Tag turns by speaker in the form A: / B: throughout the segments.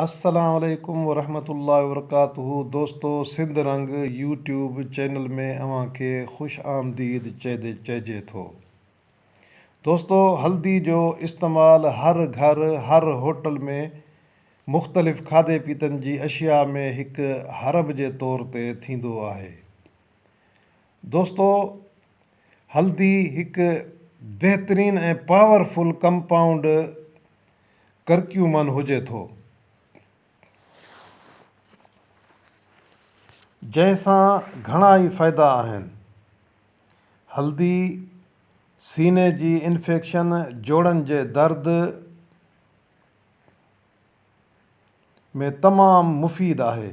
A: السلام عليڪم ورحمة الله وبرڪاته دوستو سنڌ رنگ يوٽيوب چينل ۾ اوهان کي خوش آمديد چئجي ٿو دوستو هلدي جو استعمال هر گهر هر هوٽل ۾ مختلف کاڌي پيتن جي اشياء ۾ هڪ حرب جي طور تي ٿيندو آهي دوستو هلدي هڪ بهترين ۽ پاور فل ڪمپائونڊ ڪرڪيومن هجي ٿو، جنهن سان گهڻا ئي فائدا آهن. هلدي سيني جي انفيڪشن، جوڙن جي درد ۾ تمام مفيد آهي.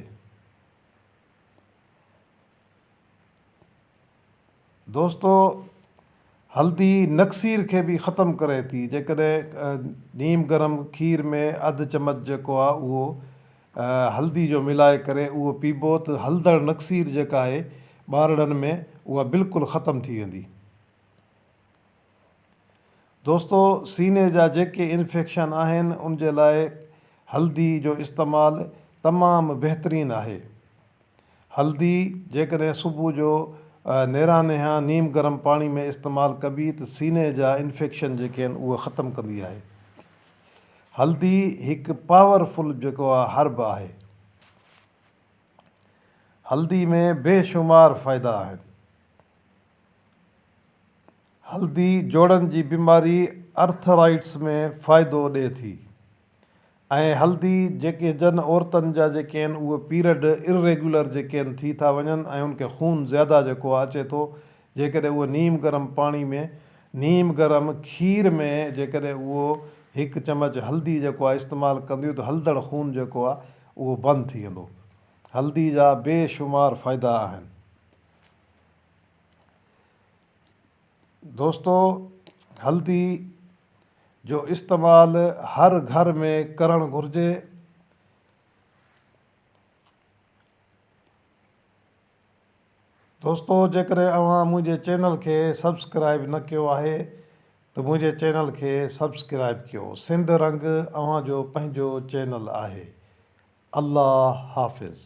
A: دوستو هلدي نقصير کي به ختم ڪري ٿي جيڪڏهن نيم گرم کير ۾ اڌ چمچ جيڪو آهي اهو هلدي جو ملائي ڪري اهو پيبو ته هلدڙ نقصير جيڪا آهي ٻارڙن ۾ اها بلڪل ختم ٿي ويندي. دوستو سيني جا جيڪي انفيڪشن آهن ان جي لاء هلدي جو استعمال تمام بهترين آهي. هلدي جيڪڏهن صبح جو نيرانهيان نيم گرم پاڻي ۾ استعمال ڪبي ته سيني جا انفيڪشن جيڪي آهن اهي ختم ڪندي آهي. هلدي هڪ پاور فل جيڪو آهي هرب آهي. هلدي ۾ بي شمار فائدا آهن. هلدي جوڙن جي بيماري ارٿرائٽس ۾ فائدو ڏئي ٿي. ۽ هلدي جيڪي جن عورتن جا جيڪي آهن اهي پيرڊ اريگيولر جيڪي آهن ٿي ٿا وڃن ۽ ان کي خون زياده جيڪو آهي اچي ٿو جيڪڏهن اهي نيم گرم پاڻي ۾ نيم گرم کير ۾ جيڪڏهن اهو هڪ چمچ هلدي جيڪو آهي استعمال ڪنديون ته هلدڙ خون جيڪو آهي اهو بند ٿي ويندو هلدي جا بي شمار فائدا آهن. دوستو هلدي جو استعمال هر گهر ۾ ڪرڻ گهرجي. دوستو جيڪڏهن اوهان منهنجي چينل کي سبسڪرائب نه ڪيو آهي ته منهنجي چينل کي سبسڪرائب ڪيو سنڌ رنگ اوهان جو پنهنجو چينل آهي الله حافظ.